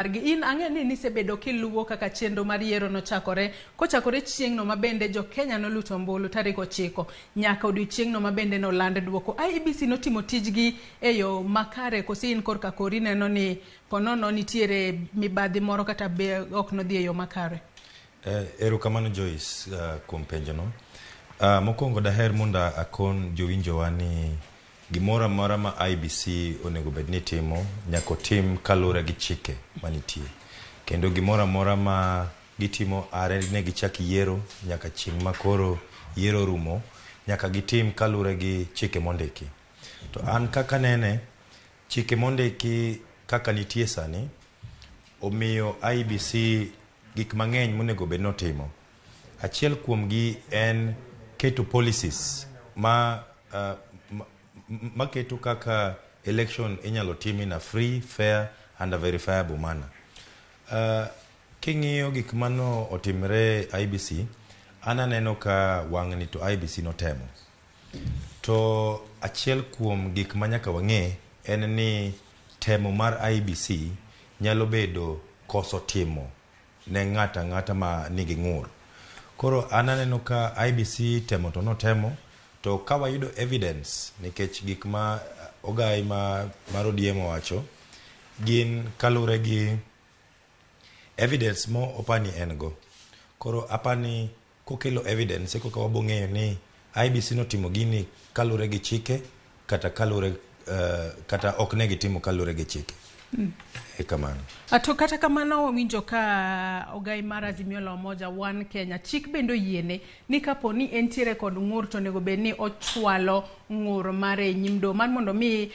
Margi. In ang'e ni nisebedo kiluwo kaka chenro mar yiero nochakore kochakore chieng'no ma bende jo Kenya noluto ombulu tarik 9 nyaka odiochieng'no ma bende noland duoko. IEBC notimo tijgi e yo makare koso in korka kori neno ni ponono nitiere mibadhi moro kata be ok nodhi e yo makare? Erokamano Joyce kuom penjono. Mokwongo daher mondo akon jowinjowa ni Gimoro amora ma IEBC onego bed ni timo nyaka otim kaluwore gi chike manitie. Kendo gimoro amora ma gitimo are ne gichak yiero nyaka chieng' ma koro yiero orumo, nyaka gitim kaluwore gi chike mondiki. To an kaka anene, chike mondiki kaka nitie sani, omiyo IEBC gik mang'eny monego bed ni otimo. Achiel kuomgi en keto policies ma maketo kaka election inyalo tim in a free, fair and a verifiable manner. King'iyo gik mano otimre IEBC, an aneno ka wang'ni to IEBC notemo. To achiel kuom gik ma nyaka wang'e en ni temo mar IEBC nyalo bedo koso timo ne ng'ato ang'ata ma nigi ng'ur. Koro an aneno ka IEBC temo to notemo, to ka wayudo evidence nikech gik ma ogai ma mar ODM owacho gin kaluwore gi evidence mo opani en go. Koro apani kokelo evidence ekoka wabo ng'eyo ni IEBC notimo gini kaluwore gi chike kata kaluwore kata ok ne gitimo kaluwore gi chike. E kamano. To kata kamano wawinjo ka ogai mar Azimio la Umoja One Kenya chik bende oyiene ni kapo ni entiere kod ng'ur to onego bed ni ochwalo ng'ur mare e nyim doho mar mondo mi